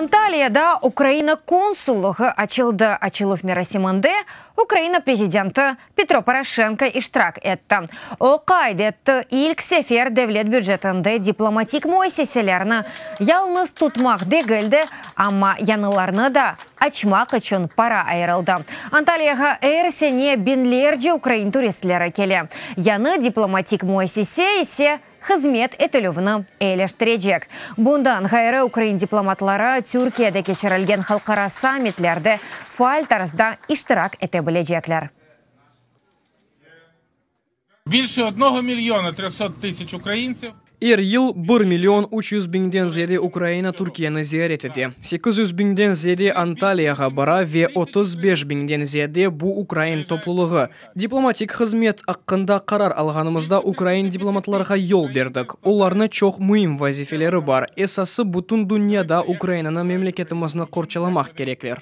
Antaliyada Ukraina konsullığı açıldı. Açıluv merasiminde Ukraina prezidenti Petro Poroşenko iştirak etti. O qayd etti, ilk sefer devlet bücetinde diplomatik müessiselerni yalıñız tutmaq degil de, amma yañılarnı da açmaq içün para ayırıldı. Antaliyağa er sene biñlerce ukrain turistleri kele. Yañı diplomatik müessise ise hızmet etilüvni eyileştirecek. Bundan ğayrı, ukrain diplomatları Türkiyede keçirilgen halqara sammitlerde faal tarzda iştirak ete bilecekler. Bilşe odnogo milyona trehsot tısâç ukraintsev. Er yıl bir million 300 biñden ziyade Ukraina Türkiyeni ziyaret ete, 800 biñden ziyade Antaliyağa bara ve 35 biñden ziyade bu ukrain toplulığı. Diplomatik hızmet aqqında qarar alğanımızda ukrain diplomatlarğa yol berdik. Olarnı çoq müim vazifeleri bar, esası bütün dünyada Ukrainanı, memleketimizni qorçalamaq kerekler.